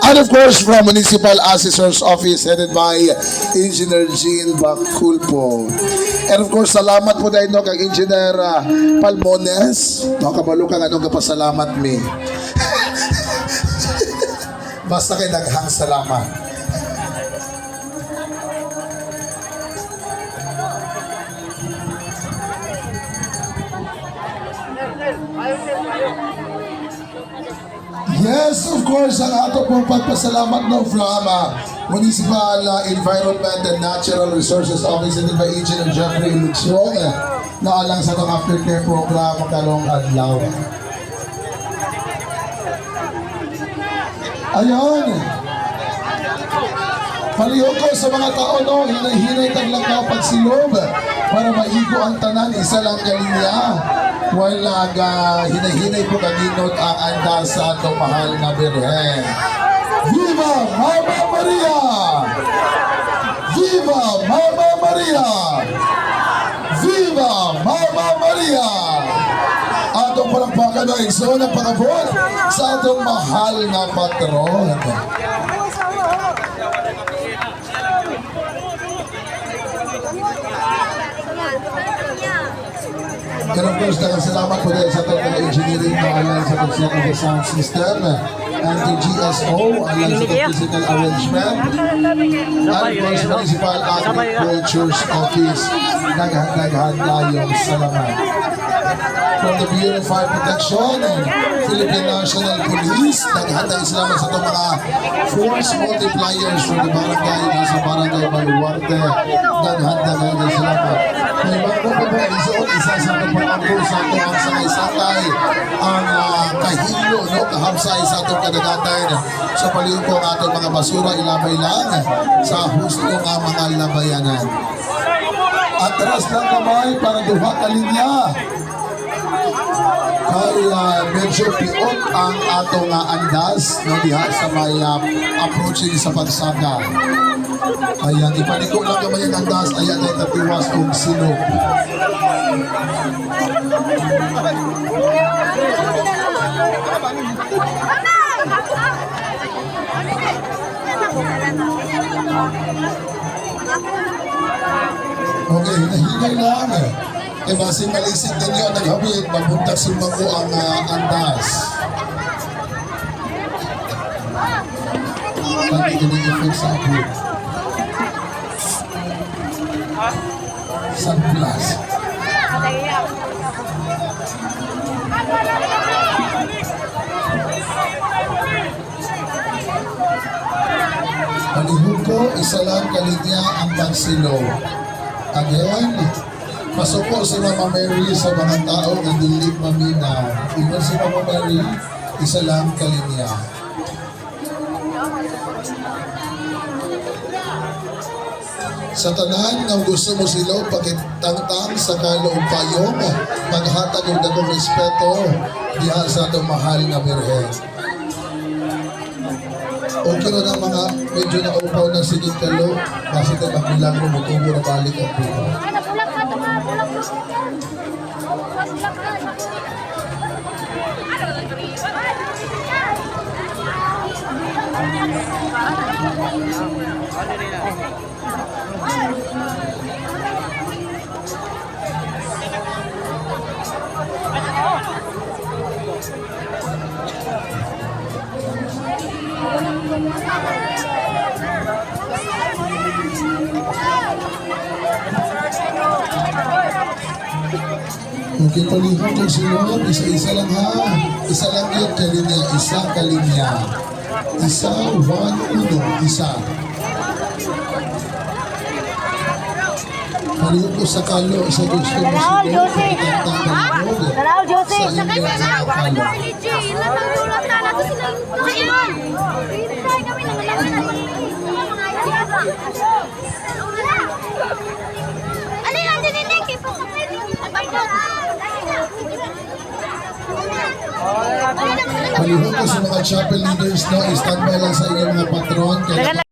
And of course, from Municipal Assessor's Office headed by Engineer Jean Baculpo. And of course, salamat po dahil no, kang Engineer Palmones. No, kabalo kang anong kapasalamat mi. Basta kay daghang salamat. Yes, of course, ang ato pong pagpasalamat no from Municipal Environment and Natural Resources Office headed by Engineer Jeffrey Luxion na alang sa itong aftercare program karong adlaw. Ayun. Palihog ko sa mga tao no, hinay-hinay taglakaw pagsilob para maigo ang tanan, isa lang kalinya. Wala ga hinay-hinay po kaginot ang andas sa atong mahal na Birhen. Viva Mama Maria! Viva Mama Maria! Viva Mama Maria! Atong palakpakan ng igsoon ang pangabot sa atong mahal na patron. And of course, daghang salamat po din sa atong mga engineering na alang sa pag-set of the sound system and to GSO alang sa atong physical arrangement and of course, Municipal Agriculture's Office. Daghan-daghan kayong salamat. From the Bureau of Fire Protection and Philippine National Police, daghan tayong salamat sa itong mga force multipliers from the barangay na sa Barangay Baluarte. Daghan-daghan tayong salamat. May mga po po isuot, isa sa atong pangangko sa atong ang sakay-sakay, ang kahilo, no, kahamsay sa atong kadagatan. Sa palihog ko ang atong mga basura, ilabay lang sa husto nga mga labayanan. Atras lang kamay para duha ka linya. Kay medyo piot ang atong andas no diha sa may approaching sa pagsaka. Ayan, ipaniko lang gamay ang andas, ayan ay tatiwas og silog. Okay, hinahinay lang. Eh, basin malisig ninyo ang naghawid, mabuntag simbang ko ang andas. Pati kining effect sa abot. San Blas. Palihog ko, isa lang kalinya ang pagsilo. Again, pasuko si Mama Mary sa mga tao nga dili maminaw. Ingon si Mama Mary, isa lang kalinya. Sa tanan nga gusto mo sila pakitangtang sa kaloob payong, paghatag og dagong respeto diha sa atong mahal nga Birhen. Okay na ng mga medyo naupaw na sigit kalo, basta tayo magmilagro, mutubo na balik ang buhay. Ay, nagulak ka, tumabulak ka. Bulak ka. Okay, palihog kong silog, isa-isa lang ha. Isa lang yun, kalinya, isa kalinya. Isa, one, uno, isa. Palihog ko sa kalo, sa gusto mo Tanaw, silog, Josie. pakitangtang palihog. Tanaw, Josie. Sa inyo ang kalo. Palihog ko sa mga chapel leaders, no, standby lang sa inyong mga patron. Kaya